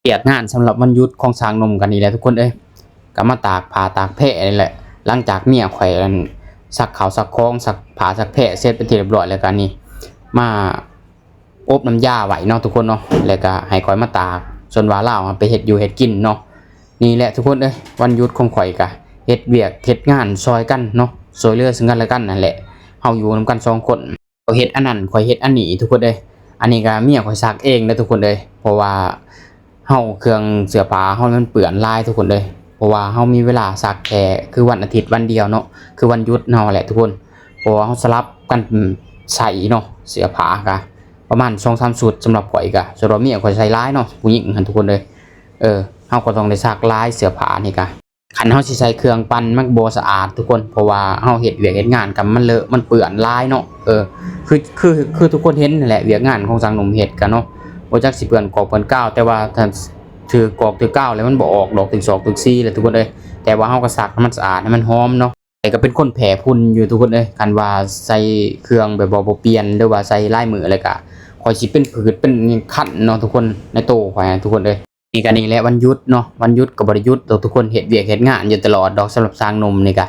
ວຽກງານສຳລັບວັນຢຸດຂອງຊ່າງໜຸ່ມກັນນີ້ແຫຼະທຸກຄົນເອີຍ ກໍມາຕາກຜ້າຕາກແພນີ້ແຫຼະ. ຫຼັງຈາກເມຍຂ້ອຍອັນ ຊັກເຂົ້າຊັກຂອງ ຊັກຜ້າຊັກແພເສັດເປັນທີ່ຮຽບຮ້ອຍແລ້ວ ກໍນີ້ມາອົບນ້ຳຢາໄວ້ເນາະທຸກຄົນເນາະ ແລ້ວກໍໃຫ້ຂ້ອຍມາຕາກ ສ່ວນວ່າລາວໄປເຮັດຢູ່ເຮັດກິນເນາະ. ນີ້ແຫຼະທຸກຄົນເອີຍ ວັນຢຸດຂອງຂ້ອຍກໍເຮັດວຽກເຮັດງານຊ່ອຍກັນເນາະ ຊ່ວຍເຫຼືອເຊິ່ງກັນແລະກັນນັ້ນແຫຼະ. ເຮົາຢູ່ນຳກັນສອງຄົນ ຂ້ອຍເຮັດອັນນັ້ນ ຂ້ອຍເຮັດອັນນີ້ທຸກຄົນເອີຍ. ອັນນີ້ກໍເມຍຂ້ອຍຊັກເອງເດີທຸກຄົນເອີຍ ເພາະວ່າເຮົາ ເຄື່ອງເສື້ອຜ້າເຮົາມັນເປື້ອນຫຼາຍທຸກຄົນເອີຍ ເພາະວ່າເຮົາມີເວລາຊັກແຄ່ຄືວັນອາທິດວັນດຽວເນາະ ຄືວັນຢຸດເຮົາແຫຼະທຸກຄົນ. ເພາະວ່າເຮົາສະຫຼັບກັນໃສ່ເນາະ ເສື້ອຜ້າກະປະມານສອງສາມຊຸດ ສຳລັບຂ້ອຍກະ ສ່ວນວ່າເມຍຂ້ອຍໃສ່ຫຼາຍເນາະ ຜູ້ຍິງຫັ້ນທຸກຄົນເອີຍ. ເອີ ເຮົາກໍຕ້ອງໄດ້ຊັກຫຼາຍເສື້ອຜ້ານີ້ກະ ຄັນເຮົາຊິໃສ່ເຄື່ອງປັ່ນມັນບໍ່ສະອາດທຸກຄົນ ເພາະວ່າເຮົາເຮັດວຽກເຮັດງານກັນ ມັນເລາະມັນເປື້ອນຫຼາຍເນາະ. ເອີ ຄື ຄື ຄືທຸກຄົນເຫັນຫັ້ນແຫຼະ ວຽກງານຂອງຊ່າງໜຸ່ມເຮັດກັນເນາະ ບໍ່ຈັກຊິເປື້ອນກອກເປື້ອນກາວ ແຕ່ວ່າຖ້າຖືກກອກຖືກກາວແລ້ວ ມັນບໍ່ອອກດອກຖືກຊອກຖືກສີແຫຼະທຸກຄົນເອີຍ. ແຕ່ວ່າເຮົາກໍຊັກໃຫ້ມັນສະອາດ ໃຫ້ມັນຫອມເນາະ. ຂ້ອຍກໍເປັນຄົນແພ້ຝຸ່ນຢູ່ທຸກຄົນເອີຍ ຄັນວ່າໃສ່ເຄື່ອງແບບວ່າບໍ່ປ່ຽນ ຫຼືວ່າໃສ່ຫຼາຍມື້ແລ້ວກະ ຂ້ອຍຊິເປັນຜືດເປັນຄັນເນາະທຸກຄົນ ໃນໂຕຂ້ອຍຫັ້ນທຸກຄົນເອີຍ. ນີ້ກະນີ້ແຫຼະວັນຢຸດເນາະ ວັນຢຸດກໍບໍ່ໄດ້ຢຸດດອກທຸກຄົນ ເຮັດວຽກເຮັດງານຢູ່ຕະຫຼອດດອກ. ສຳລັບຊ່າງໜຸ່ມນີ້ກະ